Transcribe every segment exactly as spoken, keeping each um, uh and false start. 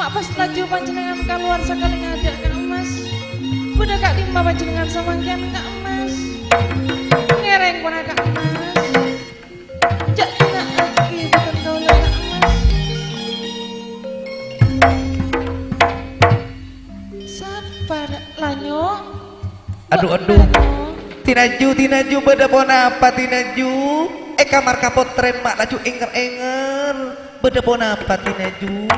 Pas laju panjhennengngan kalowar sakalè ngadhâ' Ka' Emmas. Bâdâ ka'dimma panjhennengngan samangkèn, Ka' Emmas? Ngèrèng pona, Ka' Emmas. Jhâ' dina'aghi bhâdhân kaulâ, Ka' Emmas. Sapa, Lanyo? Adu, adu. Tinaju, Tinaju, bâdâ ponapa, Tinaju? È kamar kapotrèn ma' laju ènger-ènger. Bâdâ ponapa, Tinaju?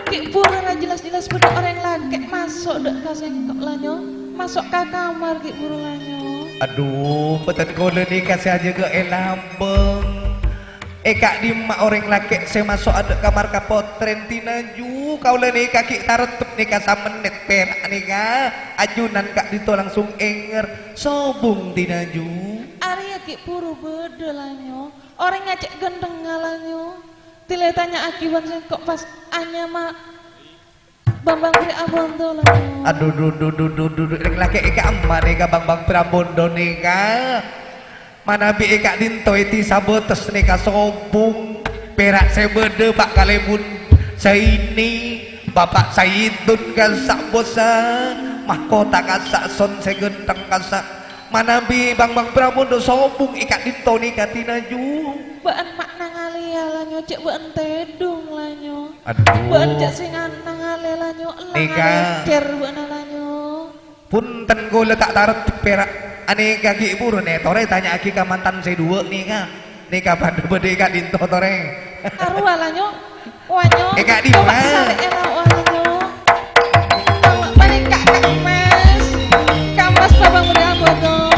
Ghi' buru la jelas-jelas bâdâ orèng lakè' maso' dâ' ka sèngko', Lanyo. Maso' ka kamar ghi' buru, Lanyo. Adu, bhâdhân kaulâ nèka sè ajâgâ è lambâng. È ka'dimma orèng lakè' sè maso' adâ' kamar kapotrèn, Tinaju? Kaulâ nèka ghi' tareddhep nèka samennèt pèra' nèka. Ajunan ka'dinto langsung ènger. Sobung, Tinaju. Arèya ghi' buru bâdâ, Lanyo. Orèngnga cè' ghântengnga, Lanyo. Dilè tanya'aghi bân sèngko' pas anyama Bambang Priambodo, Lanyo. Adu, du, du, du, du, du, du, rèng lakè' è ka'emma nèka Bambang Priambodo nèka. Manabi è ka'dinto è dhisa Bâtes nèka sobung. Pèra' sè bâdâ Pa' Kalèbun Zaini, Bapa' Saidun kassa' bos, mahkota kassa' son sè ghântheng kassa'. Manabi Bambang Priambodo sobung è ka'dinto nèka, Tinaju. Bâ'ân ma' nangalèya, Lanyo, jhâ' bâ'ân tèdung, Lanyo. Adu. Bâ'ân jhâ' sè ngan-, nangalè, Lanyo. Ella ngalècèr bâ'na, Lanyo. Punten, kaulâ ta' tareddhep pèra'. Anèka ghi' buru nètorè tanya'aghi ka mantan sè duwâ' nèka. Nèka padâ bâdâ è ka'dinto torè. Arowa, Lanyo. Wanyo. È ka'dimma? Coba salè'è la, wanyo. Panèka Ka' Emmas. Ka' Emmas Bambang Priambodo.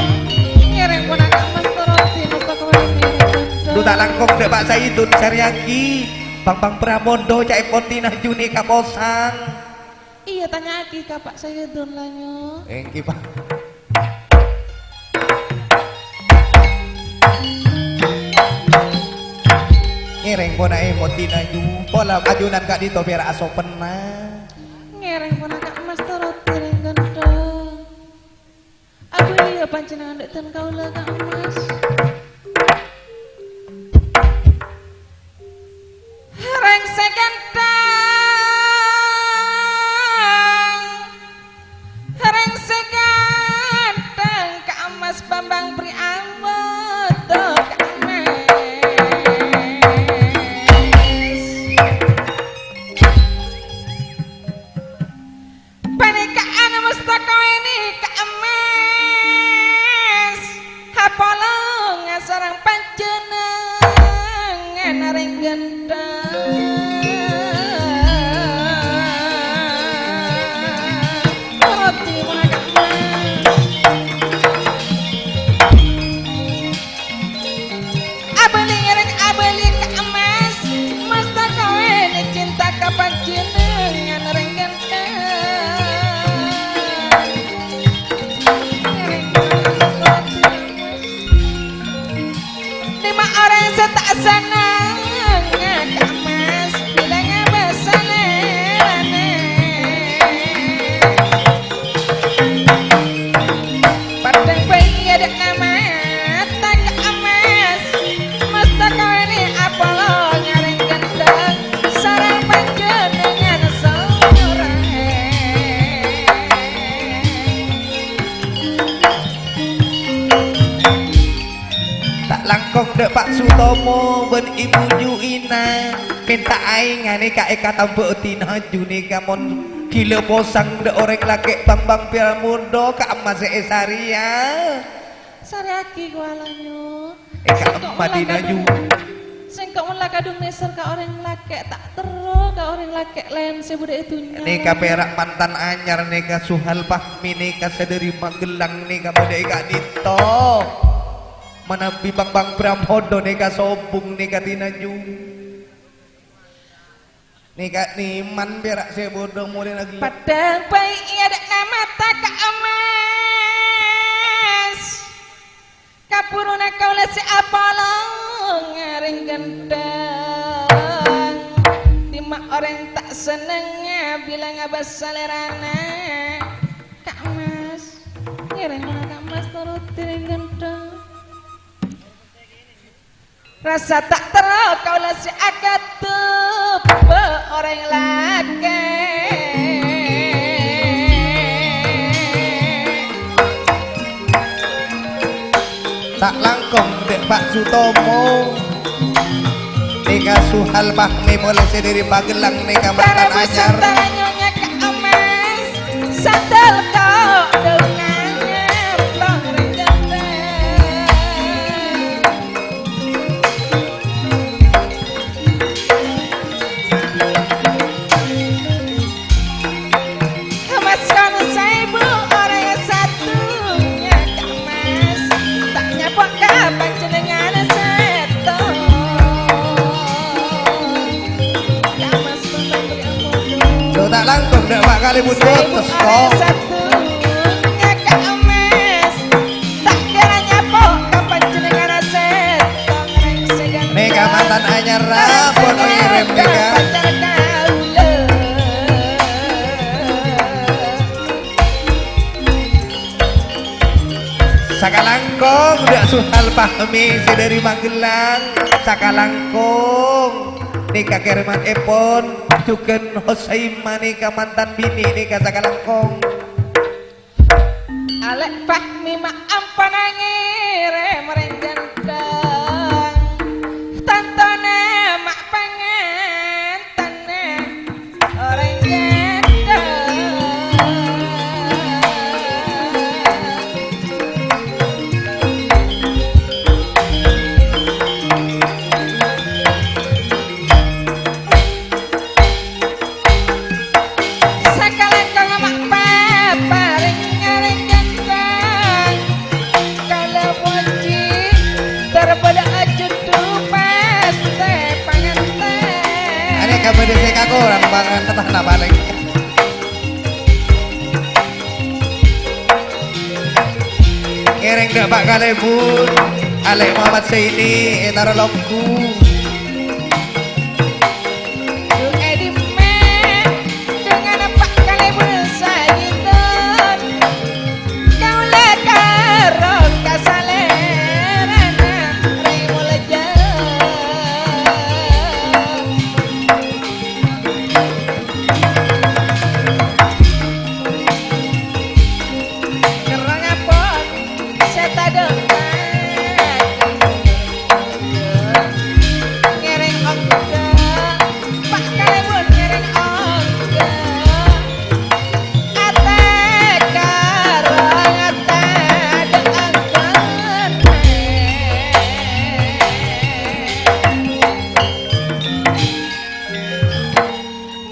Ngèrèng pona Ka' Emmas toroti, Mas Tokoh ngèrèng. Lu ta' langkong dâ' Pa' Saidun sarèyaghi. Bambang Priambodo ca'èpon Tinaju nèka posang. Iyâ, tanya'aghi ka Pa' Saidun, Lanyo. Èngghi, Pa'. Ngèrèng pona èmot Tinaju. Pola ajunan ka'dinto pèra' asopenna. Ngèrèng pona Ka' Emmas toroti rèng ghântheng. Abâliyâ panjhennengngan dâ' dân kaulâ Ka' Emmas. Rèng sè ghântheng, rèng sè ghântheng, Ka' Emmas Bambang Priambodo, Ka' Emmas. Panèka ana mustaka ini Ka' Emmas, apolong asareng panjhennengngan rèng ghântheng. Toroti pona Ka' Emmas. Abâli ngèrèng abâli Ka' Emmas, mastaka wènè cinta ka panjhennengngan rèng ghântheng. Ngèrèng Ka' Emmas. Dimma orèng sè ta' senneng Ka' Emmas, bilâng bâsa lèrana. Padhâng bhâi adâ'na mata Ka' Emmas, mastaka wènè apolong rèng ghântheng, sareng panjhennengngan sorè. Ta' langkong dâ' Pa' Sutomo bân Ibu Ju'ina, mènta aèngnga nèka èkatambâ Tinaju nèka mon ghilâ posang dâ' orèng lakè' Bambang Priambodo Ka' Emmas sè èsarèya. Sarèyaghi, kowa Lanyo. Èka' emma Tinaju. Sèngko' mon la kadhung nèser ka orèng lakè', ta' terro ka orèng lakè' laèn sè bâdâ è dhunnya. Nèka pèra' mantan anyar nèka Suhal Fahmi nèka sè dâri Magelang nèka bâdâ è ka'dinto. Manabi Bambang Priambodo nèka sobung nèka Tinaju. Nèka nèman pèra' sè bâdâ molè lagi. Padhâng bhâi adâ'na mata Ka' Emmas. Kabhuruna kaulâ sè apolong rèng ghântheng. Dimma orèng ta' senneng bilâng bâsa lèrana. Ka' Emmas. Ngèrèng pona Ka' Emmas toroti rèng ghântheng. Rassa ta' terro kaulâ sè akadhep Orèng lakè'. Ta' langkong dâ' Pa' Sutomo. Nèka Suhal Fahmi polè sè dâri Magelang nèka mantan anyar. Sandal Emas, sandal kodhungan, nyèmplong rèng ghântèng. Emas ka'am saèbu orèng sadhunnya ka emas, ta' nyapo' ka panjhennengngan sèttong. Ka emas kontong bâri' ampon. Lo ta' langkong dâ' Pa' Kalèbun Botos, kok. Sadhunnya ka emas. Ta' kèra nyapo' ka panjhennengngan sèttong rèng sè ghântèng. Nèka mantan anyar, pon ngèrèm nèka. Pacar kaulâ. Sakalangkong dâ' Suhal Fahmi sè dâri Magelang. Sakalangkong. Nèka kèrèmannèpon jhughân Hosaima nèka mantan binè' nèka sakalangkong. Alè' Fahmi ma' ampon ngèrèm rèng ghântèng, tantona ma' pangantanna orèng ghântèng. Sakalangkong ma' paparèng rèng ghântèng. Kala pojhi, tor bâdâ ajudhu pastè pangantèn. Arè kabâdâ sè kakorang pangantèn napa, Lèng? Ngèrèng dâ' Pa' Kalèbun, Alè' Muhammad Zaini, ètara longghu. Du'e dhimmè, dhungan Pa' Kalèbun Sayyidun. Kaulâ karo kasalèrana rèng molja. Kerrang apa? Sè tadâ' ngèrèng ongghâ, Pa' Kalèbun ngèrèng ongghâ. Atè karang atadâ' ongghâna.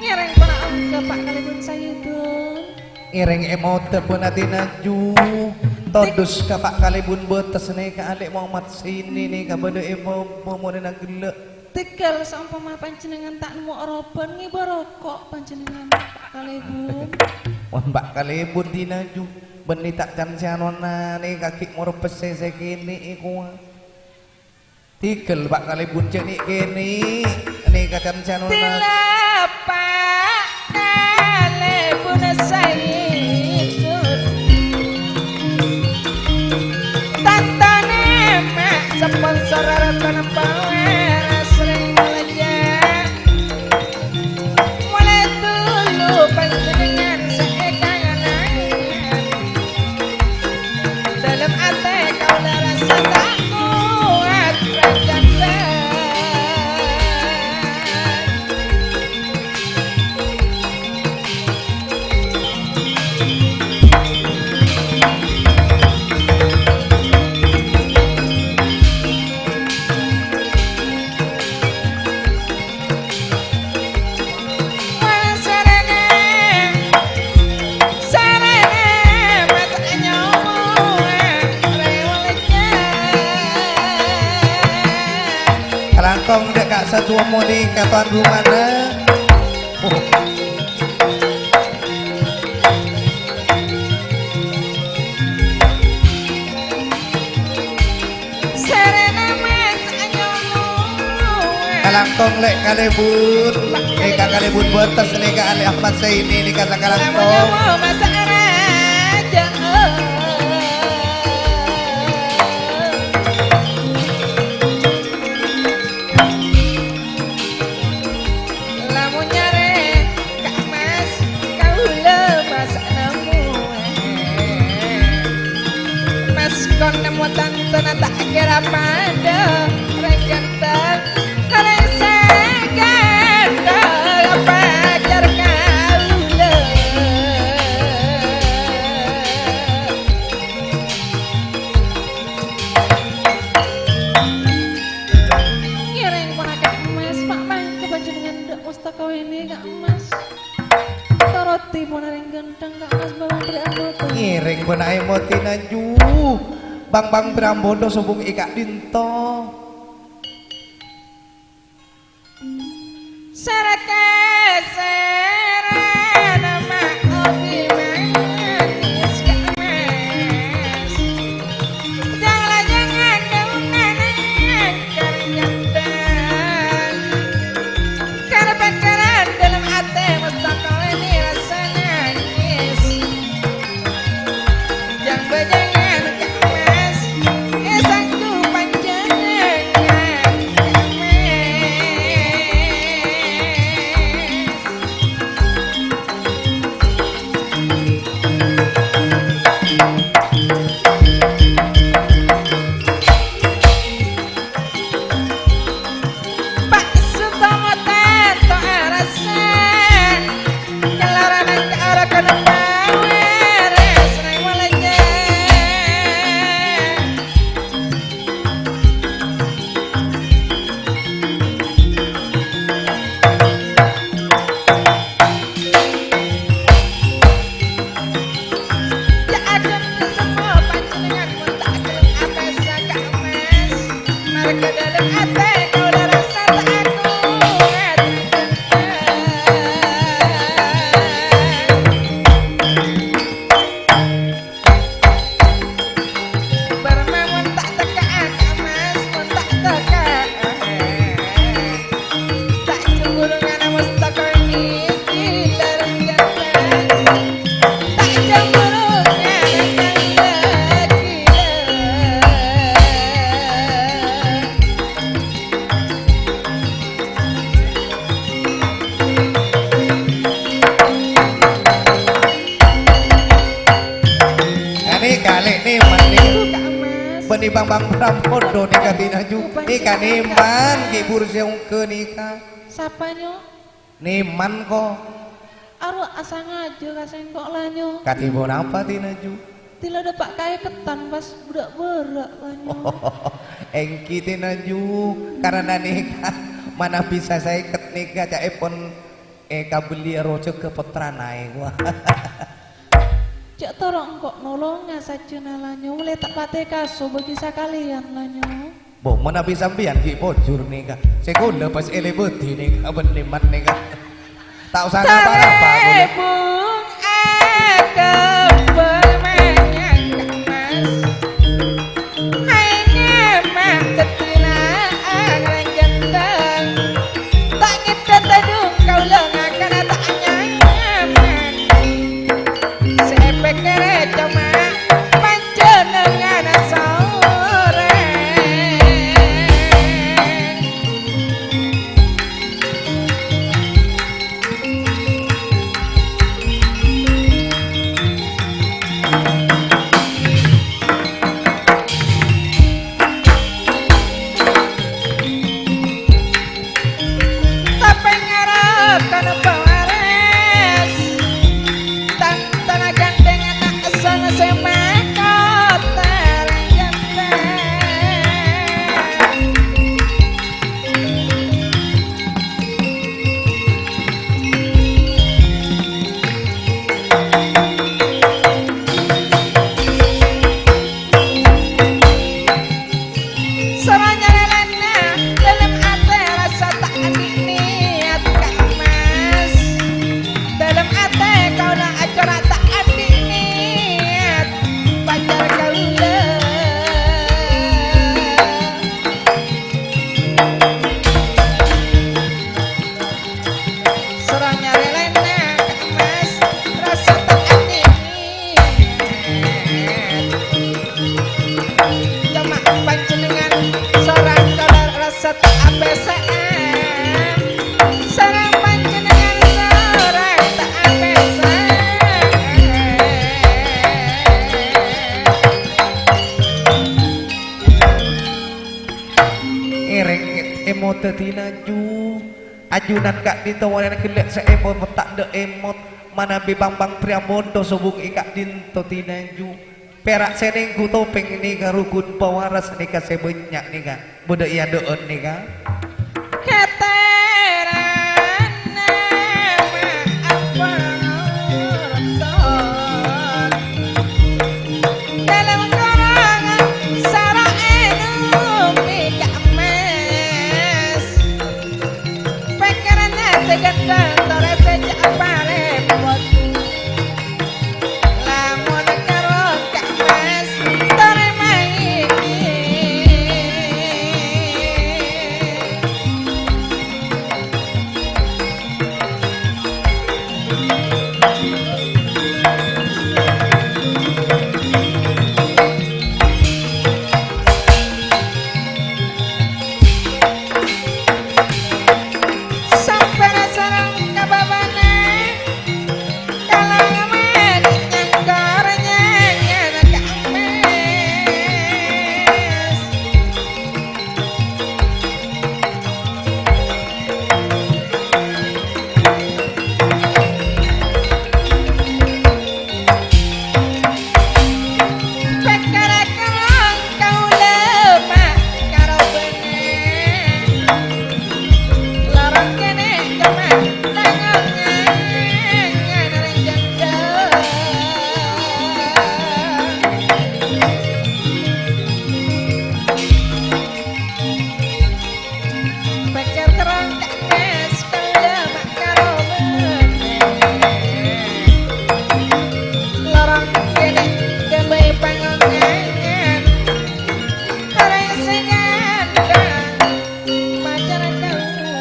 Ngèrèng para ongghâ, Pa' Kalèbun Sayyidun. Ngèrèng è modâ bân ati naju, todus ka Pa' Kalèbun Bâtes nèka Alè' Mohammad Sini nèka bâdâ è mo-, momorèna ghellâ'. Tegal saompama panjhennengngan ta' nemmo oroban, ngèbâ roko' panjhennengngan, Pa' Kalèbun. Mon Pa' Kalèbun dinaju, bânnè ta' can-canona nèka ghi' morop pèssè sè kènè' è kowa. Tegal, Pa' Kalèbun, jhâ' nè'-kènè', nèka can-canona. Tila Pa' Kalèbun Sayyidun. Tantona ma' sponsor rotona pawaras rèng molja. Molaè dulu panjhennengngan sè èkangenangan. Dâlem atè kaulâ rassa ta' kowat rajâ. Kalangkong dâ' ka' satuwa modi ka tuan rumana. Oh. Kalangkong Lè' Kalèbun, nèka Kalèbun Bâtes, nèka Alè' Ahmad Zaini, nèka sakalangkong. Lamun nyarè Nemmo tantona ta' kèra padâ, rèng ghântheng, rèng sè ghântheng, pacar kaulâ. Ngèrèng pon Ka' Mas, pa' mangka panjhennengngan dâ' mustaka wènè, Ka' Mas. Torodi pon rèng ghântheng, Ka' Mas, bâbâng bherri' amboto. Ngèrèng pon aè moti naju, bâng-bâng bherri' amboto sobung è ka'dinto. Sèraka sèrana ma' obi manis, Ka' Mas. Jhâng la jhâng adhungan kar ghântheng. Kar pèkkèran dâlem atè mustaka wènè rassa nangès. Jhâng-bhâjhângan Ka' Mas, èsangghu panjhennengngan Ka' Mas. Pa' Sutomo tanto arassa, kaloran ka ora kena mawer, sreng walajah. Jhâ' aghânteng semmo panjhennengngan mon ta' aghellem apèsa Ka' Mas. Marghâ dâlem atè kaulâ rassa ta' akowat. Bârâmma mon ta' tekka'a, Ka' Mas, mon ta' tekka'a. Ta' cemburu ngana mustaka iki, larang ganteng. Ta' cemburu ngana kaulâ gila. Ane kale' neman nèka. Buka, Mas. Bânnè bang-bang prampodo nèka dinaju. Bukan nèka siapa? Neman, Ki Pur sè ongghâ nèka. Sapa, Nyo? Neman, ko. Arowa asangaja ka sengko' la, Nyo. Kadhi ponapa, dinaju? Dila dâpa' kaèkettan pas bârâ'-bârâ' la, Nyo. Èngghi, dinaju. Karana nèka manabi sasaèket nèka ca'èpon èkabelli èrojhâghâ pottrana, èwa. Jhâ' toro' engko' nolonga sajjhâna la, Nyo. Molaè ta' patè kaso bâgi sakalèyan la, Nyo. Bo, manabi sampèyan ghi' pojhur nèka. Sè kaulâ pas èlebâdhi nèka bân neman nèka. Ta' osa napa-napa kaulâ. Tarèbung akabâr manyang Ka' Mas. Hai nyaman tettila angreng gendeng. Ta' ngèdhâ tadhung kaulâ ngakana ta' nyaman. Sè èpèkkèrè coma panjhennengngan saorèng. Emot dhâddhi naju. Ajunan ka'dinto wonèna ghellâ' sè emot, ta' endâ' emot. Manabi bang-bang Priamondho sobung è ka'dinto tinaju. Pèra' sè nèngghu topèng nèka rukun pawaras nèka sè bânnya' nèka. Bâdâ è adâ'ân nèka. Katerana apa? Dâlem korangan sara ènum èka emmas. Pèkkèranna sè ghântèng, torè sè jhâ' parèpot. Lamon karo ka' emmas, torè maènè. Sampèyan sareng ka babâna, kalangan nyangkor nyèngèr ka emmas. Pèkkèr kerrong kaulâ ma' karo bâ'na. Lorong kènè' coma tangongan rèng jhândhâ. Pèkkèr kerrong ka' emmas kaulâ ma' karo bâ'na. Lorong kènè' ghâbây pangongangan. Orèng sè ganteng pacar kaulâ.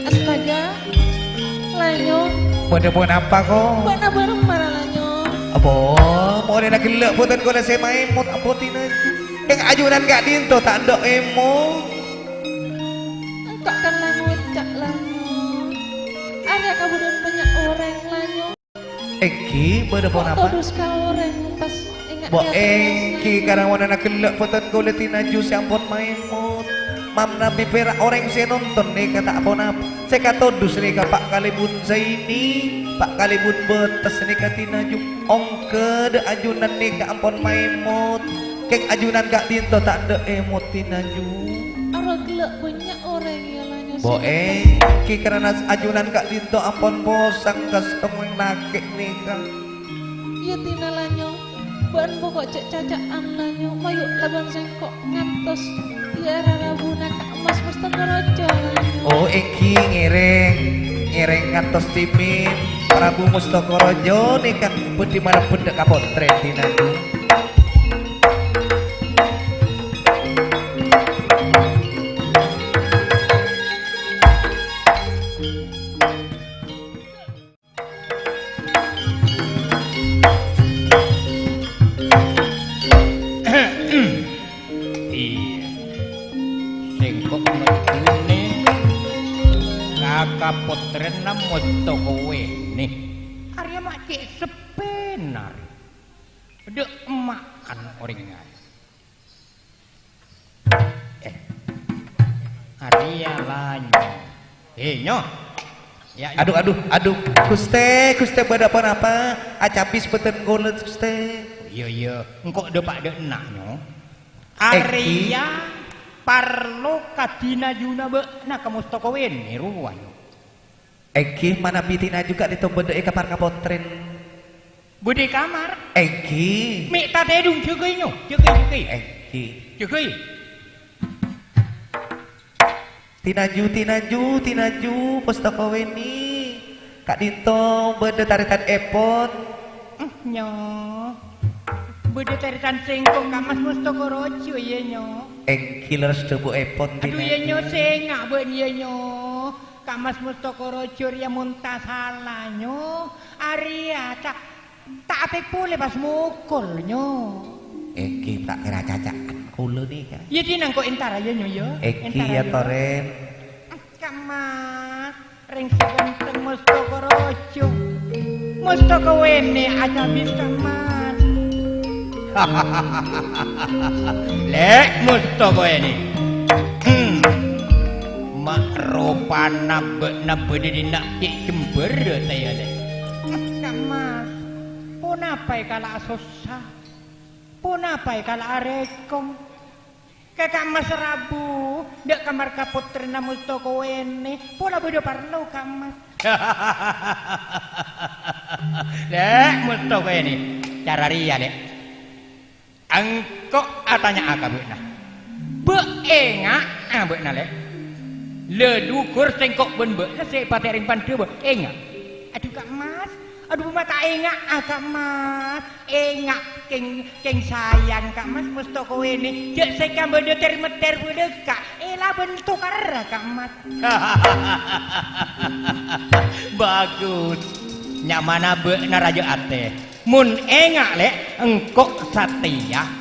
Astaga, Lanyo. Bâdâ ponapa, ko? Bâ'na bârâmma ra, Lanyo? Apa? Molèna ghellâ' bhunten kaulâ sè maèmot, apa tinaju? Kèng ajunan ka'dinto ta' endâ' èmot. Engko' kan la ngoca', Lanyo. Arèya kabâdâ'ân bânnya' orèng, Lanyo. Èngghi, bâdâ ponapa? Todus ka orèng pas enga' Bo' èater èngghi, Lanyo. Karawonanna ghellâ' bhunten kaulâ tinaju sè ampon maèmot. Manabi pèra' orèng sè nonton nèka ta' ponapa. Sè katodus nèka Pa' Kalèbun Zaini, Pa' Kalèbun Bâtes nèka tinaju. Ongghâ dâ' ajunan nèka ampon maèmot. Kèng ajunan ka'dinto ta' endâ' èmot tinaju. Arèya ghellâ' bânnya' orèng, yâ, Lanyo, sè Bo' nonton. Èngghi, karana ajunan ka'dinto ampon posang ka sèttong lakè' nèka. Iyâ, dina, Lanyo. Bâ'na poko' jhâ' caca'an, Lanyo. Mayu' labân sèngko' ngantos è ara rabuna ka' emmas Mustoko Raja, Lanyo. Oh, èngghi ngèrèng. Ngèrèng ngantos dhimèn Prabu Mustoko Raja nèka bhâdhi malebbhât dâ' ka pottrèn tinaju. Iyâ. Sèngko' ngajhunè ka kapottrènna Mustoko Wene. Arèya ma' cè' seppèna arè. Dâ' emma'an orèngnga. Eh. Arèya la, Nyo. Eh, Nyo. Ya, Nyo. Adu, adu, adu, Ghustè, Ghustè, bâdâ ponapa? Acabis bhâdhân kaulâ, Ghustè. Iyâ, iyâ. Engko' dâpa' dâ' enna', Nyo. Èngghi. Arèya parlo ka dinajuna bâ'na ka Mustoko Wene rowa, Nyo. Èngghi, manabi dinaju ka'dinto bâdâ è kamar kapottrèn. Bâdâ è kamar? Èngghi. Mè' tatèdung, jâgâi, Nyo. Jâgâi, jâgâi. Èngghi. Jâgâi. Dinaju, dinaju, dinaju, Mustoko Wene. Ka'dinto bâdâ tarètan èpon. Eh, Nyo. Bâdâ tarètan sèngko' ka emmas Mustoko Raja, yâ, Nyo. Èngghi lerres dhâbuèpon, Adu, yâ, Nyo, dinaju. Sènga' bâ'na, yâ, Nyo. Ka emmas Mustoko Raja rèya mon ta' sala, Nyo. Arèya ta', ta' apèk polè pas mokol, Nyo. Èngghi, ta' kèra caca'an kaulâ nèka. Iyâ, dinah engko' entara, yâ, Nyo, yâ. Èngghi, entara, yâ, yâ. Torèn. Ka emmas, rèng sè ghânteng Mustoko Raja. Mustoko Wene acabis ka emmas. Lè' Mustoko Wene. Hmm. Ropana bâ'na bâdâ dinna' cè' jembhârâ tèya, Lè'. Ka' Mas, ponapa èkala'a sossa? Ponapa èkala'a rèkong? Ka' Ka' Mas rabu, dâ' ka markapotrèna Mustoko Weni, pola bâdâ parlo, Ka' Mas. Lè', Mustoko Weni, cara rèya, Lè'. Engko' atanya'a ka bâ'na. Bâ' enga'a bâ'na, Lè'? Leluhur sèngko' bân bâ'na sè èpatè' rèng Pandhâbâ, enga'? Adhu, Ka' Mas. Adhu, bâ' ma' ta' enga'a, Ka' Mas. Enga' kèng, kèng sayang, Ka' Mas, Mustoko Weni. Jhâ' sè kambâdhâ ter-metter bâdâ, Ka'. Èla bân tokarra, Ka' Mas. Bagus. Nyamana bâ'na rajâ atè. Mon enga', Lè', engko' satèya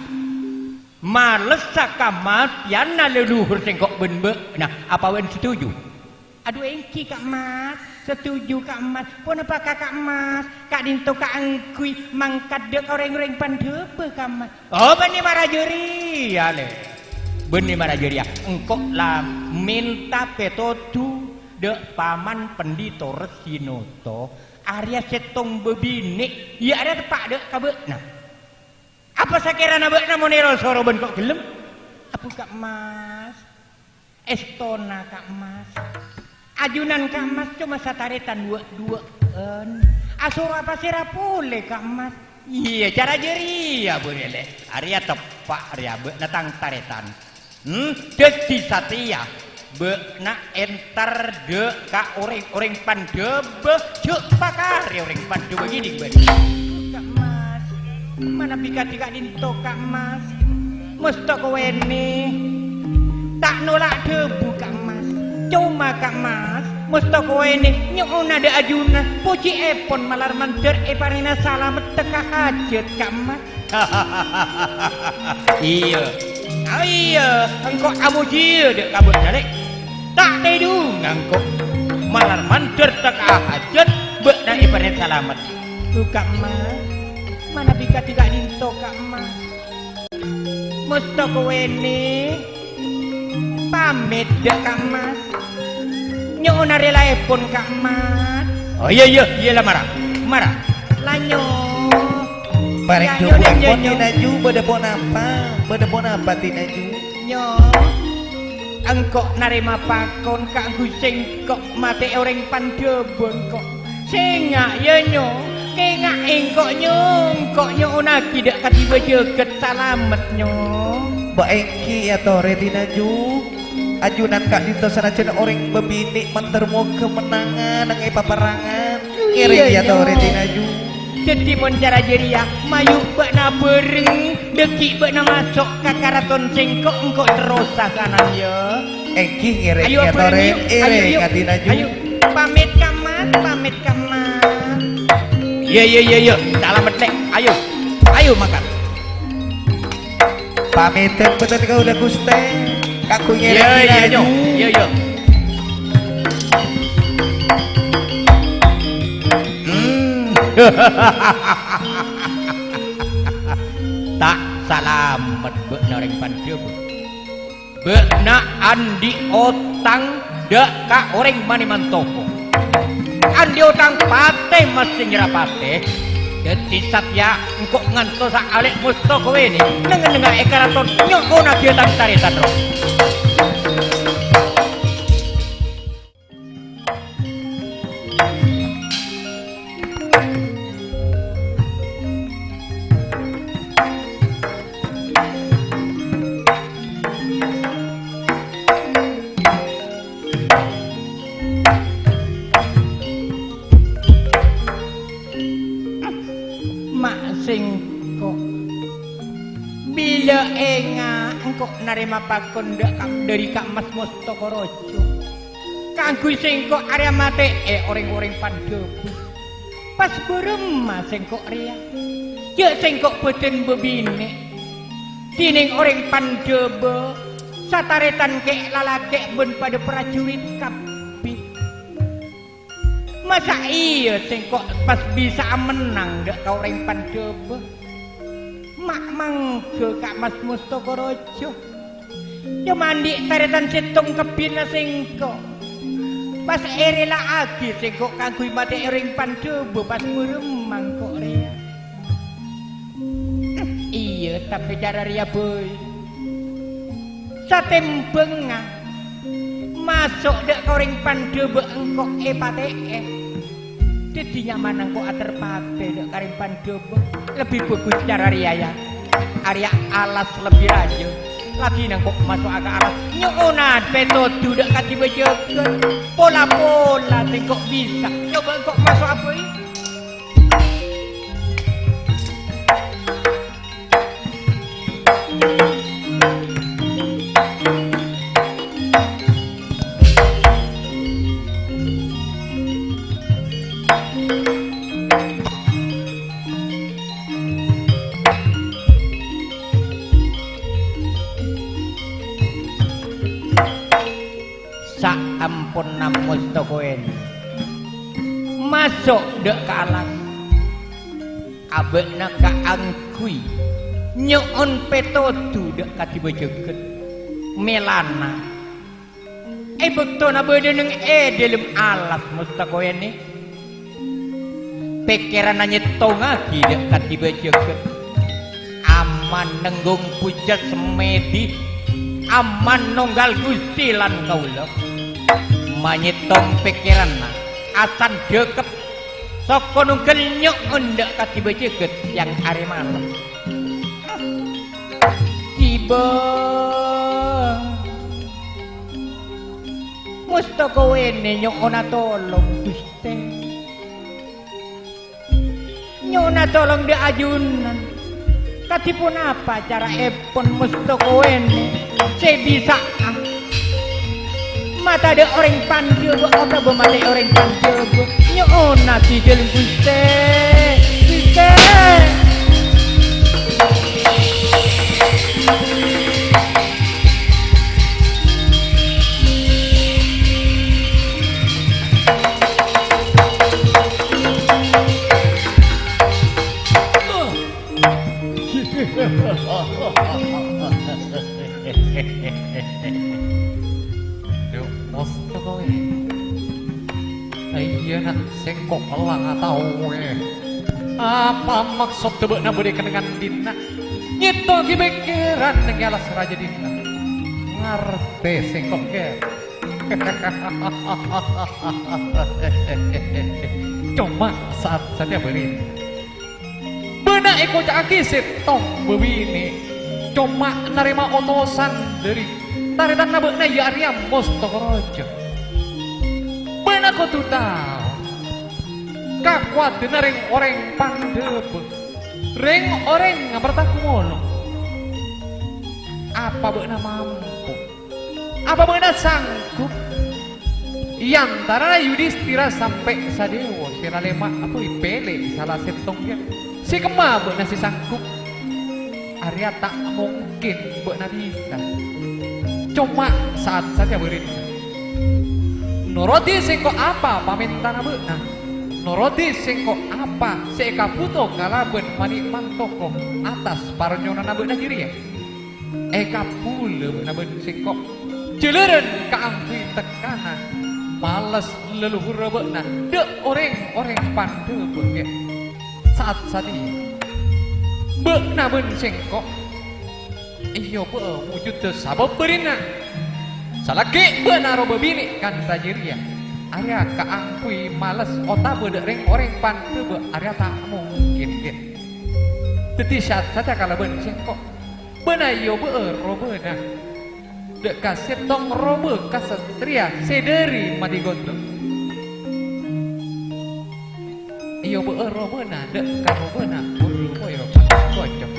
malessa kamatèyanna leluhur sèngko' bân bâ'na. Apa bâ'na setuju? Adhu, èngghi, Ka' Mas. Setuju, Ka' Mas. Ponapa ka, Ka' Mas? Ka'dinto kaangghuy mangkat dâ' ka rèng-orèng Pandhâbâ, Ka' Mas. Oh, bânnè mara jârèya, Lè'. Bânnè mara jârèya. Engko' la mènta pètodhu dâ' Paman Pandhita Ressinoto. Arèya sèttong bâbinè', iyâ arèya teppa' dâ' ka bâ'na. Apa sakèrana bâ'na mon èro-soro bân ko' ghellem? Abu, Ka' Mas. Èstona, Ka' Mas. Ajunan, Ka' Mas, coma satarètan wâ'-duwâ'ân. Asoro apasèra polè, Ka' Mas? Iyâ, cara jârèya, bâriyâ, Lè'. Arèya teppa' rèya bâ'na tang tarètan. Hmm, dhâddhi satèya bâ'na entar dâ' ka orèng-orèng Pandhâbâ, jhâ' pakarè orèng Pandhâbâ ngèdhing bâ'na. Ka' Mas, manabi kadhi ka'dinto, Ka' Mas. Mustoko Weni ta' nolak dhâbu, Ka' Mas. Coma, Ka' Mas, Mustoko Weni nyo'ona dâ' ajunan pojhièpon malar mandhâr èparèngana salamet tekka hajhât, Ka' Mas. Iyâ. Ah, iyâ, engko' amojiyâ dâ' ka bâ'na, Lè'. Ta' tèdhunga engko'. Malar mandhâr tekka hajhât bâ'na èparèng salamet. Dhu, Ka' Mas. Manabi kadhi ka'dinto, Ka' Mas. Mustoko Weni. Pamèt dâ' Ka' Mas. Nyo'ona rèlaèpon, Ka' Mas. Oh, iyâ, iyâ, iyâ, la mara. Mara. La nyo. Parèng Nyo, nyo, dhubuèpon, nyo, nyo. Tinaju, bâdâ ponapa? Bâdâ ponapa, Tinaju? Nyo. Engko' narèma pakon kaangghuy sèngko' matè'è orèng Pandhâbâ, engko'. Sènga', yâ, Nyo. Kènga' engko', Nyo. Engko' nyo'onaghi dâ' kadhibi' jhâghât salamet, Nyo. Bâ' èngghi èyatorè, Tinaju. Ajunan ka'dinto sanajjhân orèng bâbinè' mandhâr moghâ mennangan neng è paperrangan. Iyâ, èyatorè, Nyo. Tinaju. Dhâddhi mon cara jârèya, mayu bâ'na bhâreng, dhâggi' bâ'na maso' ka karaton sèngko', engko' terros sasanan, yâ. Èngghi ngèrèng Ayo, èyatorè, bhâreng, yu. Ayo, èrèng yu. Tinaju. Ayo. Pamèt, Ka' Mas, pamèt, Ka' Mas. Iyâ, iyâ, iyâ, iyâ. Salamet, Lè'. Ayo. Ayo, mangkat. Pamètèn bhunten kaulâ, Ghustè. Kaangghuy ngèrèng Iyâ, iyâ, Tinaju. Nyo. Iyâ, iyâ. Hmm. Ta' salamet bâ'na orèng Pandhâbâ. Bâ'na andi' otang dâ' ka orèng Manèmantoko. Andi' otang patè mastè nyèra patè. Dhâddhi satèya engko' ngantosa alè' Mustoko Weni neng-ennengnga è karaton nyo'onaghi tang tarètan rowa. Ma' sèngko'. Bilâ enga' engko' narèma pakon dâ' ka-, dâri Ka' Mas Mustoko Raja. Kaangghuy sèngko' arèya matè'è orèng-orèng Pandhâbâ. Pas bârâmma sèngko' rèya? Jâ' sèngko' bâdân bâbinè'. Dhinèng orèng Pandhâbâ, satarètan kè' lalakè' bân padâ prajurit kabbhi. Masa' iyâ sèngko' pas bisa'a mennang dâ' ka orèng Pandhâbâ? Ma' mangghâ Ka' Mas Mustoko Raja. Coma andi' tarètan sèttong kabbhina sèngko'. Pas èrèla'aghi sèngko' kaangghuy matè'è orèng pandhâbâ, pas mèremmang ko' rèya. Iyâ, tapè cara rèya bhâi. Satèmbhângnga maso' dâ' ka orèng pandhâbâ engko' èpatè'è. Dhâddhi nyamana engko' ater patè dâ' ka orèng pandhâbâ. Lebbi bhâghus cara rèya, yâ. Arèya alas lebbi rajâ. Lagi nangko' maso'a ka alas. Nyo'ona pètodhu dâ' kadhibi' jâgât. Pola-pola sèngko' bisa. Coba engko' maso'a bhâi. Saamponna Mostokoen maso' dâ' ka alas, abâ'na kaangghuy nyo'on pètodhu dâ' kadhibi' jâgât. Mèlana, è bâktona bâdâ neng è dâlem alas Mostokoen, pèkkèranna nyèttongngaghi dâ' kadhibi' jâgât. Aman nenggung puja semèdi, aman nonggal Gusti lan kaulâ. Manyèttong pèkkèranna, asandhâkep, soko nonggal nyo'on dâ' kadhibi' jâgât sèyang arè malem. Ghibâ. Mostokoen nyo'ona tolong, Ghustè. Nyo'ona tolong dâ' ajunan. Kadhi ponapa caraèpon Mostokoen sè bisa'a matadâ' orèng pandhâbâ otabâ matè'è orèng pandhâbâ? Nyo'ona dhigghâl, Ghustè. Ghustè. Dhu, mosto kowe. Iyâ, Na', sèngko' la tao, eh. Apa maksodda bâ'na bâdâ è kennengngan dinna'? Nyèttongaghi pèkkèran neng è alas rajâ dinna'. Ngartè sèngko', Kè. Coma saat sadhâjâ bârina. Bâ'na èkoca'aghi sèttong bâbinè', coma narèma otosan dhâri tarètanna bâ'na, iyâ arèya Mostoko Rajâ. Bâ'na kodhu tao kakowadhânna rèng-orèng pandhâbâ. Rèng-orèng amarta kumolong. Apa bâ'na mampo? Apa bâ'na sanggup? È antarana Yudistira sampè' Sadèwa sè la lèma' apoy pèlè sala sèttong, yâ. Sè kemma bâ'na sè sanggup? Arèya ta' mongkèn bâ'na bisa. Coma saat sadhâjâ bârina. Norodhi sèngko' apa pamèntana bâ'na. Norodhi sèngko' apa sè èkabhuto kalabân panè' mantoko atas parnyonana bâ'na jârèya. Èkabulâ bâ'na bân sèngko'. Jhâlârân kaangghuy tekkana males leluhurra bâ'na dâ' orèng-orèng pandhâbâ, Kè. Saat sadhâjâ bâ'na bân sèngko' èyobâ'â wujudda sabâb bârina. Salaghi bâ'na arowa bâbinè' kantha jârèya, arèya kaangghuy males otabâ dâ' rèng-orèng pandhâbâ, arèya ta' mongkèn, Kè. Dhâddhi saat sadhâjâ kalabân sèngko'. Bâ'na èyobâ'â robâna dâ' ka sèttong robâ kasatrèya sè dhâri Madigondhong. Èyobâ'â robâna dâ' ka robâna Buru Boyo Kocok.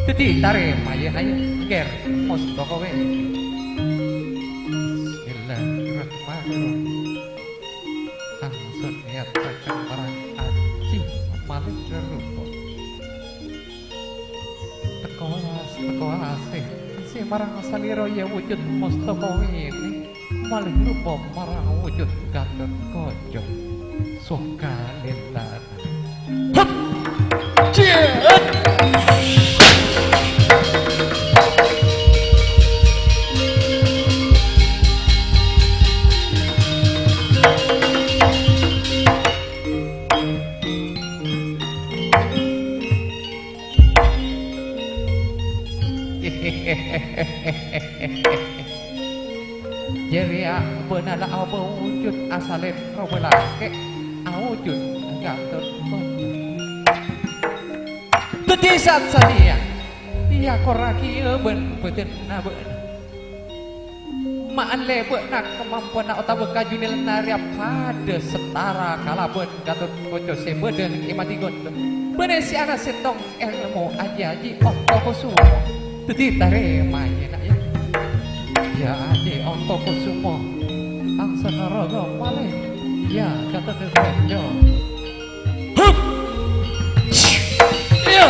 Dhâddhi tarèma, yâ, ayo, èngghâr, mostoko bhâi. Bismillahirrahmanirrahim. Langsung niat tekan marang aji malèng rupa. Teko as, teko asih, sè marang salèra, yâ, wujud mostoko bhâi. Malèng rupa marang wujud Gatotkaca. Sokalèla. Hep! Ciet! Jârèya bâ'na la abâujud asalèn robâ lakè', aojud Gatotkaca. Dhâddhi sat-satèya èakorraghi bân bâdânna bâ'na. Ma'lè bâ'na kamampowanna otabâ kajunelanna rèya padâ setara kalabân Gatotkaca sè bâdâ neng è Madigondhok. Bânnè sè ana' sèttong èlmo ajhi-ajhi Ontokusuma. Dhâddhi tarèmaè, na', yâ. Yâ, ajhi Ontokusuma. Angsana raga malè. Yâ, Gatotkaca. Hup! Yâ!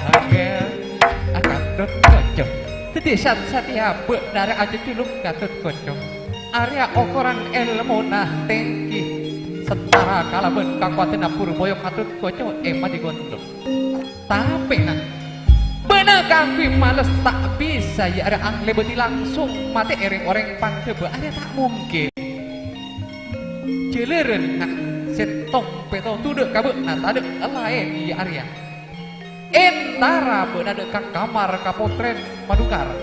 Angèl, Gatotkaca. Dhâddhi sat-, satèya bâ'na rè ajhâjhuluk Gatotkaca. Arèya okoran èlmona tèngghi, setara kalabân kakowadhânna Purboyo Gatotkaca è Madigondhok. Tapè, na', bâ'na kaangghuy males ta' bisa, yâ arèya anglèbâdhi langsung matè'è rèng-orèng Pandhâbâ, arèya ta' mongkèn. Jhâlârân, na', sèttong pètto todhâ' ka bâ'na, tadhâ' laèn, yâ arèya. Entara bâ'na dâ' ka kamar kapotrèn Madukara.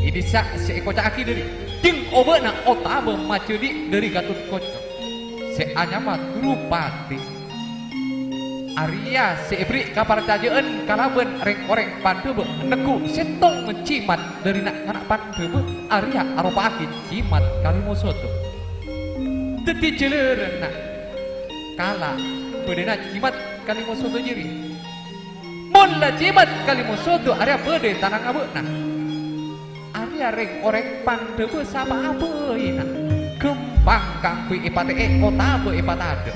È dissa' sè èkoca'aghi dhâri jhâng obâ'na otabâ majhâdhi' dhâri Gatotkaca sè anyama Drupadi. Arèya sè èberri' kaparcajâ'ân kalabân rèng-orèng Pandhâbâ, neggu' sèttong jimat dhâri na'-kana' Pandhâbâ, arèya aropa'aghi jimat Kalemosodo. Dhâddhi jhâlârân, na', kala' bâdâna jimat Kalemosodo jârèya. Mon la jimat Kalemosodo arèya bâdâ è tanangnga bâ'na. Arèya rèng-orèng Pandhâbâ sapa'a bhâi, na', ghâmpang kaangghuy èpatè'è otabâ èpatadâ'.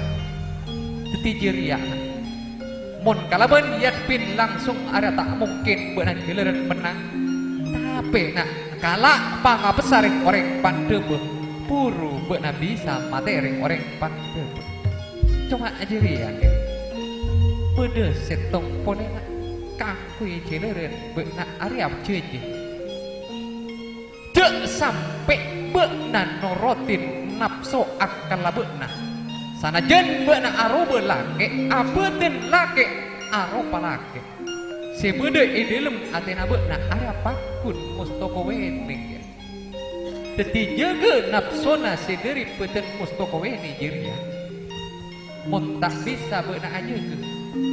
Dhâddhi jârèya, na', mon kalabân èadhebbhi langsung arèya ta' mongkèn bâ'na jhâlârân mennang. Tapè, na', kala' pangabâssa rèng-orèng Pandhâbâ, buru bâ'na bisa matè'è rèng-orèng Pandhâbâ. Coma jârèya, kèng. Bâdâ sèttong polè, na', kaangghuy jhâlârân bâ'na arèya jhâjâ. Jhâ' sampè' bâ'na norotin napso akkalla bâ'na. Sanajjân bâ'na aropa lakè', abâdân lakè', aropa lakè'. Sè bâdâ è dhâlem atèna bâ'na arèya paggun mostoko weneng. Dhâddhi jâgâ napsona sè dhâri bâdân mostoko weneng jârèya. Mon ta' bisa bâ'na ajâgâ,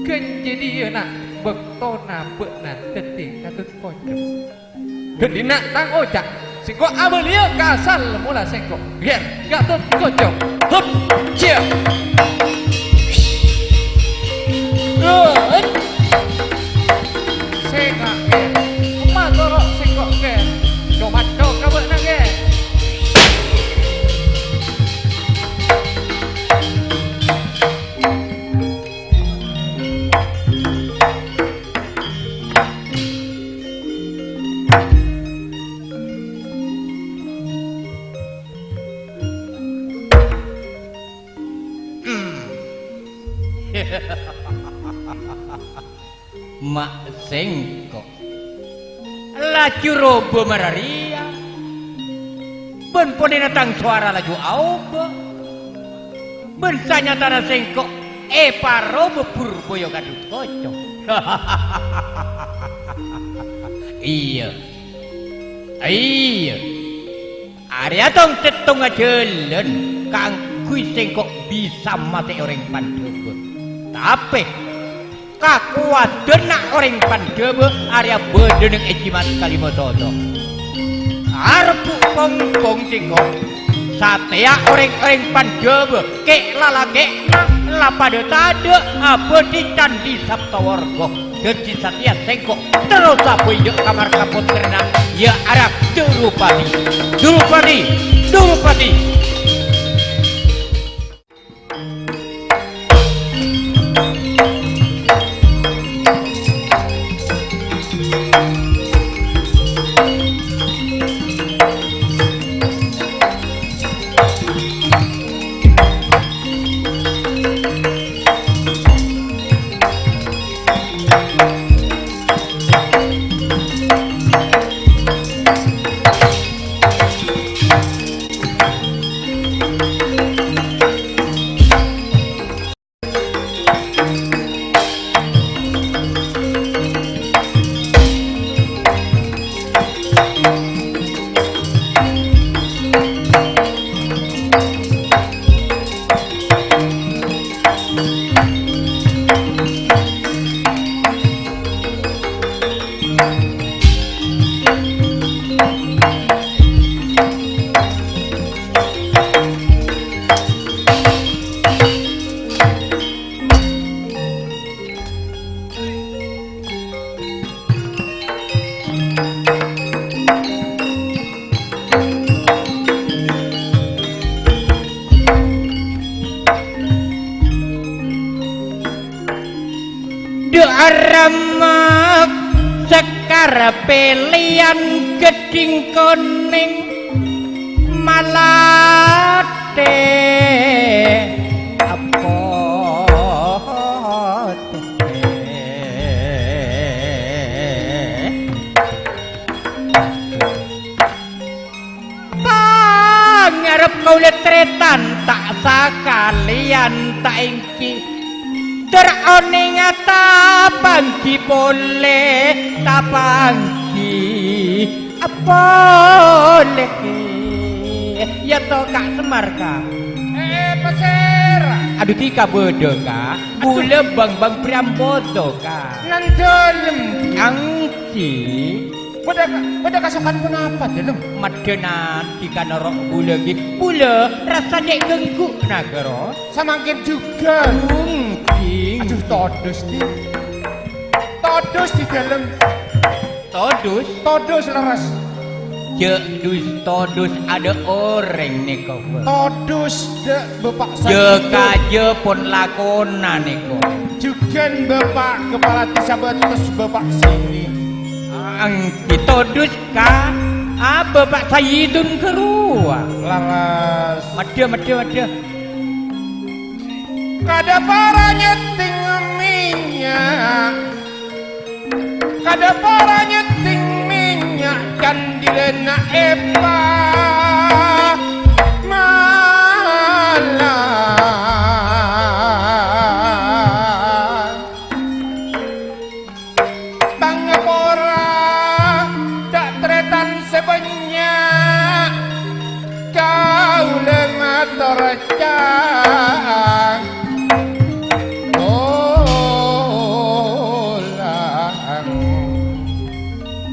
ghân jâdiyâ, na', bâktona bâ'na dhâddhi Gatotkaca. Dhâddhi, na', tang oca', sèngko' abâliyâ ka asal mola sèngko'. Ghèr, Gatotkaca. Hup, cia. Ghèr. Sèngko', ghèr. Matoro' sèngko', ghèr. Coma toka bâ'na, ghèr. Ma' sèngko'. Laju roba mararèya. Bân ponèna tang sowara laju aobâ. Bân sanyatana sèngko' èparoba Purboyo Gatotkaca. Iyâ. Iyâ. Arèya tong-sèttongnga jhâlân kaangghuy sèngko' bisa matè'è orèng Pandhâbâ. Tapè, kakowadhânna orèng Pandhâbâ arèya bâdâ neng è jimat Kalemosodo. Arebbhu' pongpong sèngko', satèya orèng-orèng Pandhâbâ, kè'-, lalakè'na la padâ tadâ' abâdhi Candhi Saptawarga. Dhâddhi satèya sèngko' terros abâi dâ' ka markapotrèna, yâ arèya Drupadi. Drupadi! Drupadi! Aremek sekar pèlèyan ghedhing konèng malathè apothè. Pangarep kaulâ tarètan ta' sakalèyan ta' èngghi. Tor onènga tapangghi polè, tapangghi polè. Yâ to, Ka' Semar, Ka'. Eh, pasèra? Adhu, dhika bâdâ, Ka'. Adhu. Bulâ bâng-bâng Priambodo, Ka'. Nang dâlem. Èngghi. Bâdâ ka-, bâdâ kasokan ponapa, Dâlem? Maddhâna dhika noro' bulâ ghi. Bulâ rassa cè' ganggu, Nagara. Samangkèn jhughân. Èngghi. Adhu, todus, Din. Todus, Di Dâlem. Todus? Todus, lerres. Jhâ' dus-todus adâ' orèng nèko, Bâ. Todus, dâ' Bapa' Jhâ' Sayyidun. Kajhâ pon lakona nèko. Jhughân Bapa' Kepala Desa Batus, Bapa' Sini. Èngghi todus, Ka'. Ah, Bapa' Sayyidun ghâruwa. Lerres. Maddhâ, maddhâ, maddhâ. Kadhâ para nyètting mènnya'. Kadhâ para nyètting mènnya' candhilâna èpa mala. Pangapora, dâ' tarètan sè bânnya', kaulâ mator ca'ang.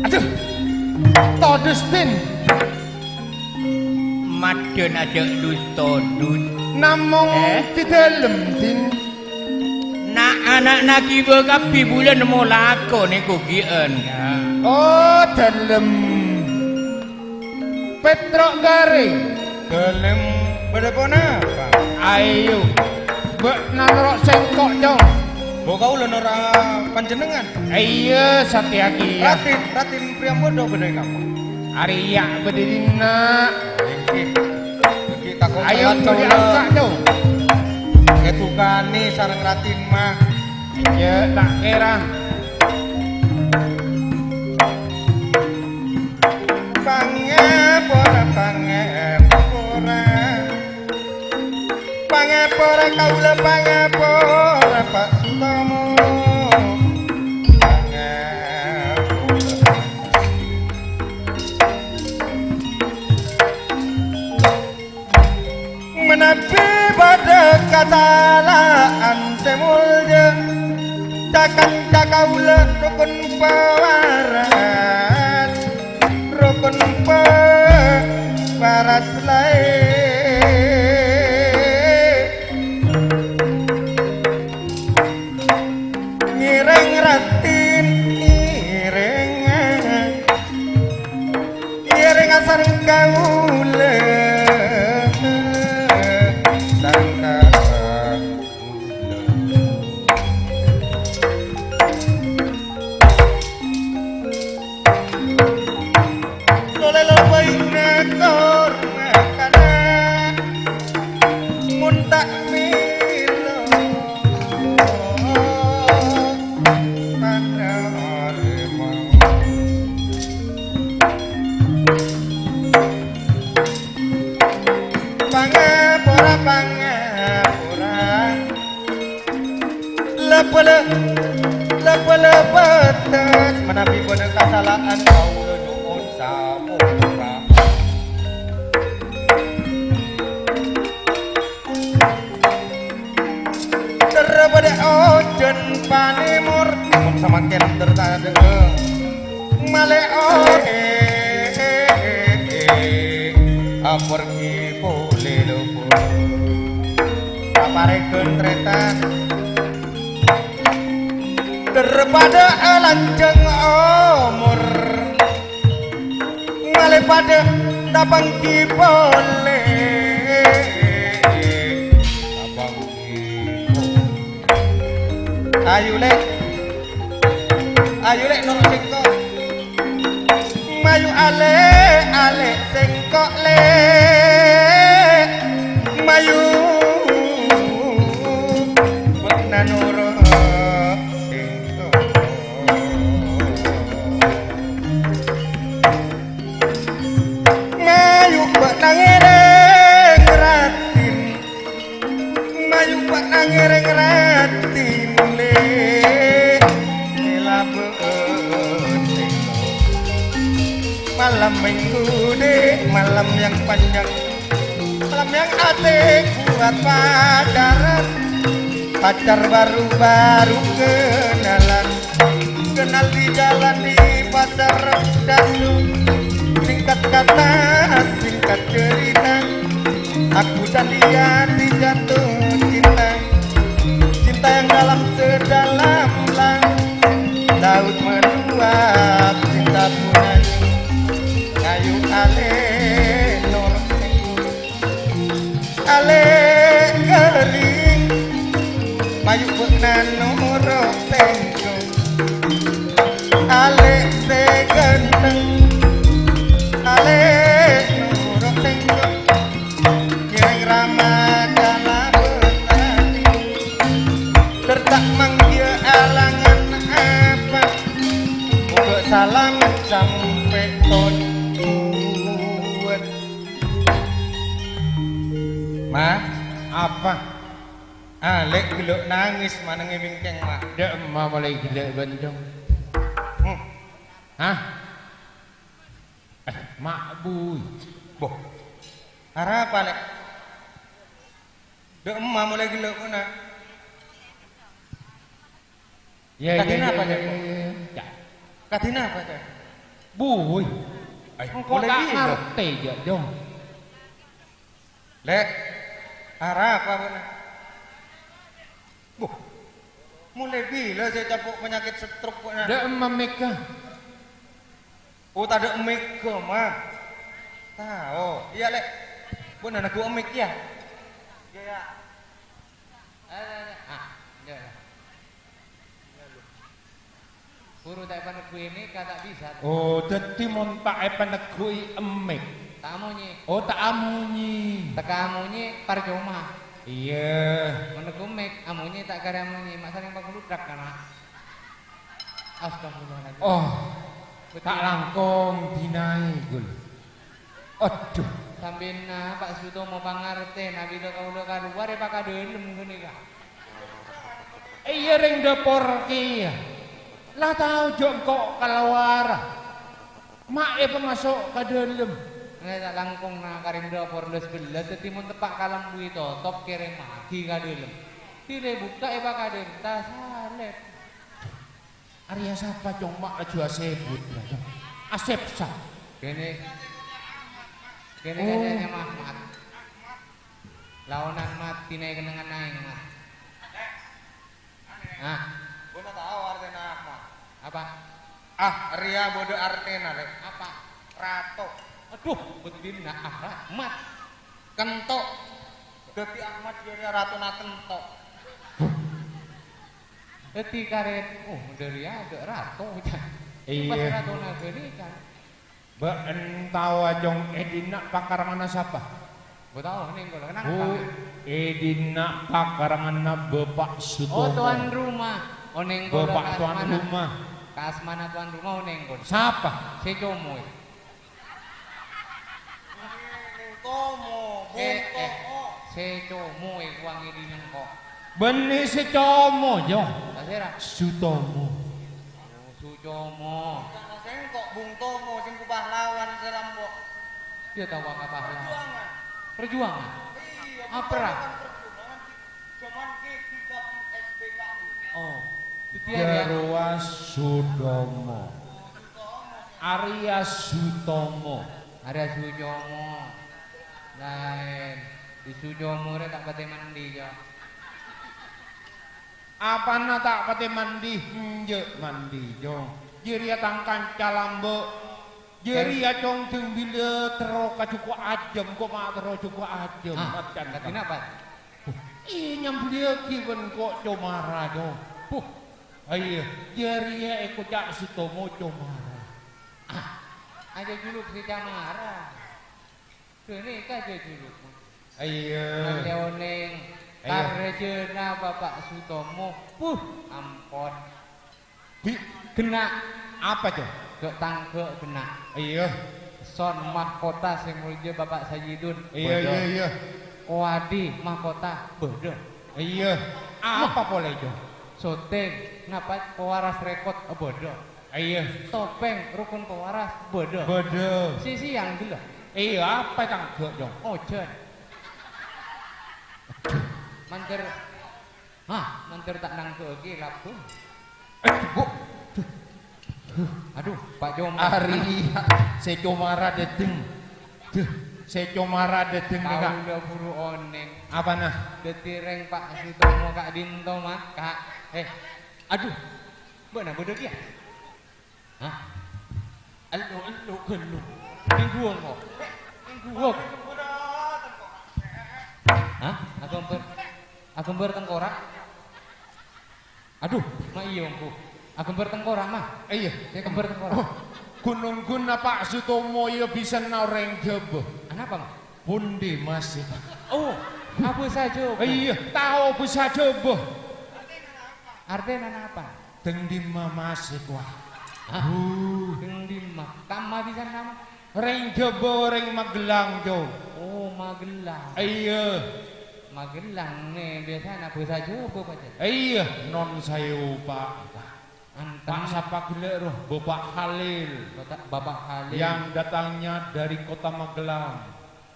Adhu, todus, Din. Maddhâna jhâ' dus-todus. Namong Eh? Di Dâlem, Din. Na'-ana'na ghibâ kabbhi bulâ nemmo lako nèko ghi'ân, Ka'. Oh, Dâlem. Petro' Garè. Dâlem bâdâ ponapa? Ayo, bâ'na noro' sèngko', Cong. Bo kaulâ noro' panjhennengngan. Iyâ, satèya kèya. Ratin, Ratin Priambodo bâdâ è kamma? Arèya bâdâ dinna'. Èngghi. Èngghi, tako' Ayo, salat budi kaulâ. Angka', Cong. Èdukanè sareng Ratin, Ma. Iyâ, ta' kèra. Pangapora, pangapora. Pangapora kaulâ, pangapora, Pak Sutomo. Pangapora. Manabi bâdâ kasala'an sè molja, ca-kanca kaulâ rokon pawaras, rokon pawaras laèn. Ngèrèng ratin, ngèrèng. Iyâ, rèng asareng kaulâ, sareng kaulâ. Tolè lobâi ngator ngakana, mon ta' mèlo, mana arèma. Pangapora, pangapora. Lèbâlè, lèbâlè bâtes. Manabi bâdâ kasala'an, kaulâ nyo'on sapora. Terro bâdâ ojhân panèmor, mon samangkèn ter tadâ'. Malè o-, aporghi polè lopot. Paparèghân tarètan. Ter padâ alanjhâng omor. Malè padâ tapangghi polè. Tapangghi polè. Ayu, Lè'. Ayo, Lè', noro' sèngko'. Mayu, Alè', Alè', sèngko', Lè'. Mayu, bâ'na noro' sèngko'. Mayu, bâ'na ngèrèng raddhin. Mayu, bâ'na ngèrèng raddhin, Lè', kèlabân sèngko'. Malam minggu, Dek, malam yang panjang, malam yang asik buat pacaran. Pacar baru-baru kenalan, kenal di jalan di pasar Dasu. Singkat kata, singkat cerita, aku dan dia dijatuh cinta. Cinta yang dalam sedalam lautan, laut meluap cinta punanya. Ayo, Alè', noro' sèngko'. Alè' ghâring, mayu bâ'na noro' sèngko'. Alè' sè ghântheng, Alè' noro' sèngko'. Ngèrèng rama kalabân ati, dâr ta' manggiyâ alangan apa. Mogâ salamet sampè' tojjhuwân. Ma, apa? Alè' ghellâ' nangès manèngè mèngkèng, Ma. Dâ' emma molaè ghellâ' bân, Cong. Hmm. Hah? Eh, Ma' Buy. Boh. Arapa, Lè'? Dâ' emma molaè ghellâ' kona. Yâ, yâ, yâ, yâ, yâ, yâ. Kadhi napa, Cak? Buy. Ai, engko' molaè ta' ghellâ'. Ngartè, jâ', Jong. Lè', arapa bâ'na? Buh, molaè bilâ sè ècapo' panyakèt stroke bâ'na? Dâ' emma mèghâ. Oh, tadâ' mèghâ, Ma. Tao. Iyâ, Lè'. Bâ'na neggu' mègh, yâ? Iyâ, yâ. Eh, eh, eh. Ah, iyâ, iyâ. Buru ta' èpaneggu'i mègh, ka ta' bisa. Oh, dhâddhi mon ta' èpaneggu'i mègh. Ta' amonyè. Oh, ta' amonyè. Teka amonyè, parcoma. Iyâ. Mon neggu' mègh, amonyè ta' karè amonyè, ma' sareng paghuludhak, kana'. Astagfirullahaladzim. Oh, betul. Ta' langkong dinaè, Gul. Adhu. Sampèyan, Pak Sutomo, pangartèna bilâ kaulâ kalowar, èpakadâlem ghânèka. Iyâ, rèng dâpor kèya. La tao jâ' engko' kalowar. Ma' èpamaso' ka dâlem. Nè, ta' langkong na' ka rèng dâpor bellâs-bellâs, dhâddhi mon teppa' kalambhu ètotop, kèrèmmaghi ka dâlem. Dhilâ èbukka', èpakadâlem, tasalèp. Arèya sapa, Cong? Ma' laju asèbut, Cong. Asèp sa. Kènè', kènè' Oh. Kaca'na Ahmad. Laonan Mat, dinah kennengnganna aèng, Mat. Ah. Bâ'na tao artèna Ahmad? Apa? Ah, rèya bâdâ artèna, Lè'. Apa? Rato. Adhu, bâdina ah, Rahmat. Kento'. Dhâddhi Ahmad jârèya ratona kento'. Dhâddhi karè, oh, dhâri adâ' rato, Cak. Iyâ. Pas ratona ghânèka. Bâ'en taowa, Cong, è dinna' pakaranganna sapa? Bâ' tao, onèng kaulâ. Kenapa? Bu, è dinna' pakaranganna Bapa' Sutomo. Oh, tuan rumah. Onèng kaulâ. Bapa' tuan rumah. Ka asmana tuan rumah onèng kaulâ. Sapa? Sè Como, è. Neng Tomo, Bung Tomo. Eh, eh. Sè Como, è, kowang è dinna' engko'. Bânnè sè Como, Cong. Tasèra? Sutomo. Oh, Sucomo. Kana' sèngko' Bung Tomo, sèngko' pahlawan sè lampo. Iyâ, tao ka pahlawan. Perjuangan. Perjuangan? Iyâ, Apa, Ra? Perjuangan di zaman G tiga S B K I. Oh. Dhâddhi arèya. Jarwa Sutomo. Arya Sutomo. Arya Sucomo. Laèn. Di Sucomo rè ta' patè mandi, Cong. Apana ta' patè mandi? Enjâ' mandi, Cong. Jârèya tang kanca lambâ'. Jârèya, Cong, dhing bilâ terro ka Jhuko' Ajâm, ko' ma' terro Jhuko' Ajâm. Ah, Mat, can, kadhi napa? Iyâ, nyambelliyaghi bân ko' Comara, Cong. Huh. Iyâ, jârèya èkoca' Sutomo Comara. Ah, aja juluk sè Camara. Ghânèka aja juluk. Iyâ. Malè onèng, iyâ, karjâna Bapa' Sutomo. Puh, ampon. Bi-, ghenna'. Apa, Jo? Ghe'-tangghâ' ghenna'. Iyâ. Son mahkota sè molja Bapa' Sajidun. Iyâ, bâdâ. Iyâ, iyâ. Kowadi mahkota bâdâ. Iyâ. Apa polè, Jo? Soteng, napa, pewaris rekod bâdâ. Iyâ. Topeng rukun pewaris bâdâ. Bâdâ. Sè sèyang ghellâ'. Iyâ, apa tangghâ', Jo? Ojhân. Mandhâr Hah, mandhâr ta' nangghâ'âghi labu. Eh, Bu. Aduh, Pa' Comar. Arèya sè Comara dâteng. Duh, sè Comara dâteng nèka. Kaulâ buru onèng. Apana? Dâddhi rèng Pa' Sutomo ka'dinto, Ma', Ka'. Eh, aduh. Bâ'na bâdâ kèya? Hah? Elu-elu ghâllu. Nèng ghuwâ engko'. Nèng ghuwâ. Hah? Aghâmbhâr. Aghâmbhâr tengkorak. Aduh, ma' iyâ, Onggu. Aghâmbhâr tengkorak, Ma'. Iyâ. Sè ghâmbhâr tengkorak. Oh, ghun-ongghun napa Sutomo iyâ bhisana orèng Jhâbâ? Anapa, Ma'? Pundi Mas? Oh, abhâsa Jhâbâ. Iyâ, tao bhâsa Jhâbâ. Artèna napa? Teng dimma Mas èkowa? Hah? Huh. Teng dimma? Kamma bhisana, Ma'? Rèng Jhâbâ, rèng Magelang, Jo. Oh, Magelang. Iyâ. Magelang nè biyasana bhâsa Jhâbâ pajhât. Iyâ, non saèwu, Pa'. Anteng. Pa' sapa ghellâ' rowa? Bapak Halil. Bapa', Bapak Halil. Yang datangnya dari kota Magelang.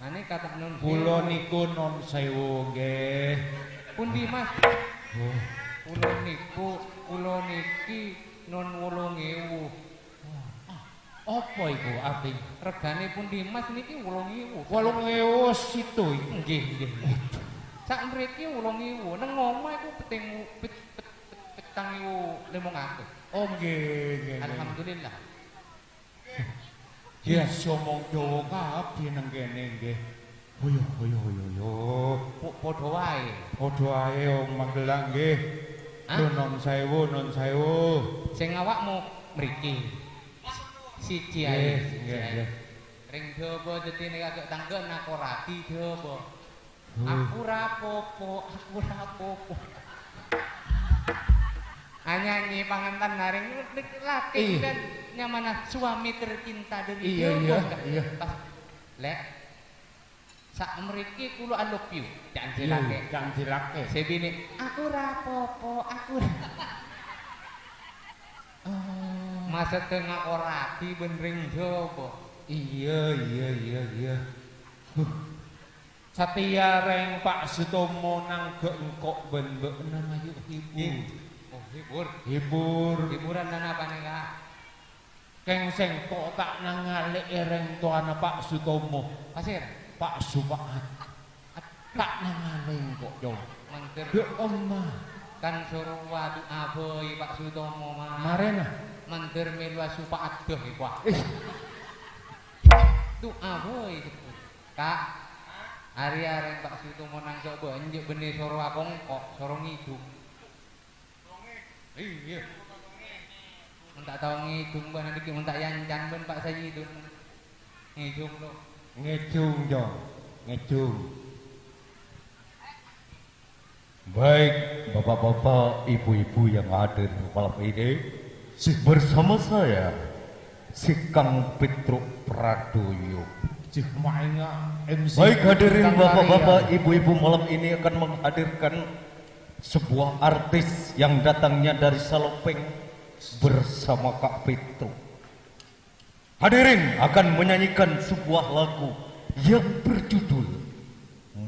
Ane kata non Kula sewu. Niku non sewu, nggih. Pundi, Mas? Oh. Kula niku, kula niki non wolong ewu. Ah, apa iku artine? Regane pundi, Mas, niki wolong ewu? Wolong ewu sito iki. Nggih, nggih. Waduh. Sak mriki wolong ewu, neng oma iku peteng, pet-, pet-, pet-, petang ewu limang atus. Oh, nggih, nggih, nggih. Alhamdulillah. Iya. Bisa omong Jawa kabeh nang kene, nggih. Hoyo, hoyo, hoyo, hoyo. Po-, padha wae. Padha wae, Om Magelang, nggih. Hah? Lho, non sewu, non sewu. Sing awakmu mriki. Siji ae, nggih, siji nggih, ae. Nggih. Ring Jawa dadi nek agak tangga nakorati Jawa. Huh. Aku ra popo, aku ra popo. Anyanyi pangantan naring laki. Iya. Dan nyamana suami tercinta dari Jawa, iya, kan? Iya. Pas, "Lek, sak mriki kula I love you." Janji lake. Iya, janji lake. Sebini, "Aku ra popo, aku ra." Oh. Masa tengah ora ati ben ring Jawa. Iya, iya, iya, iya. Huh. Satèya rèng Pa' Sutomo nangga' engko' bân bâ'na mayu hibur. Nggih. Oh, hibur. Hibur. Hiburan napa nèka? Kèng sèngko' ta' nangale'è rèng towana Pa' Sutomo. Pasèra? Pa' Supaat. Ta' nangale'è engko', Cong. Mangkèr. Ya Allah. Kan soro du'a bhâi Pa' Sutomo, Ma. Marèna. Mangkèr mèlowa Supaat dâ' èkowa. Ih. Du'a bhâi. Ka', arèya rèng Pa' Sutomo nang coba enjâ' bânnè soro akongko', soro ngidung. Iyâ. Mon ta' tao ngidung, bân nèkè mon ta' èancan bân Pa' Sayyidun. Ngidung, lo. Ngidung, Jong. Ngidung. Baik, bapak-bapak, ibu-ibu yang hadir malam ini, bersama saya, Sikang Petruk Pradoyo. Cih, maenga M C. Baik, hadirin bapak-bapak, ibu-ibu, malam ini akan menghadirkan sebuah artis yang datangnya dari Salopeng bersama Kak Petruk. Hadirin akan menyanyikan sebuah lagu yang berjudul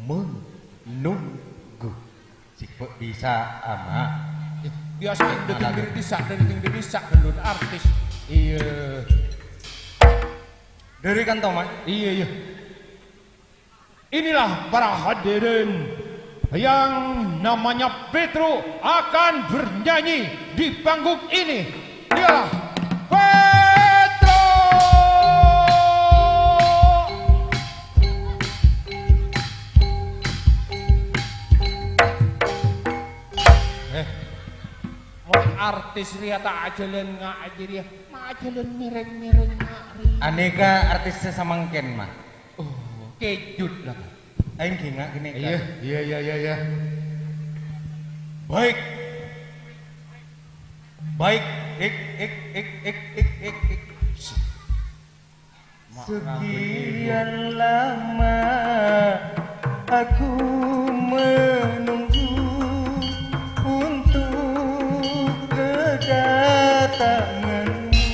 Menunggu. Sik bisa, Ama. Ya, biasa dengdeng bisa, dengdeng bisa, belum artis. Iya. Dari kantong, Mas? Iya, iya. Inilah para hadirin yang namanya Petruk akan bernyanyi di panggung ini. Dialah Petruk. Eh. Artis rèya ta' ajhâlân nga' jârèya, ma' ajhâlân mèrèng-mèrèng nga' rèya. Anèka artista samangkèn, Ma'. Oh, kejut la, Pak. Aèng ghi nga' kènè', Iya, Kak. Iya, iya, iya, iya. Baik. Baik. Ik, ik, ik, ik, ik, ik, ik. Sekian lama aku menunggu untuk kedatanganmu.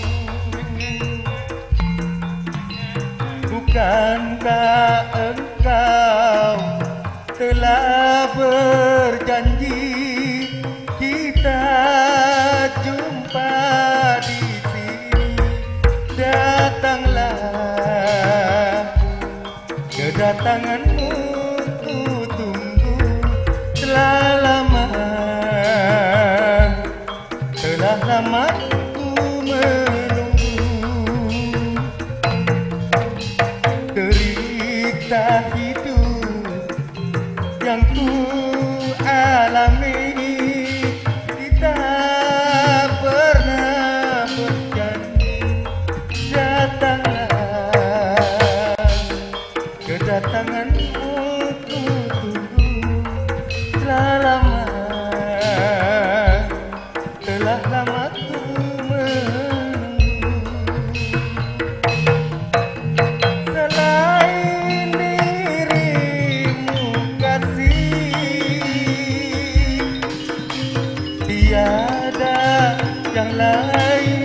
Bukankah engkau telah berjanji kita jumpa di sini? Datanglah, kedatanganmu ku tunggu telah lama. Telah lama ku menunggu derita hidup yang ku alami. Kita pernah berjanji, datanglah. Kedatanganmu ku tunggu telah lama, telah lama ku menunggu. Selain dirimu kasih, tiada yang lain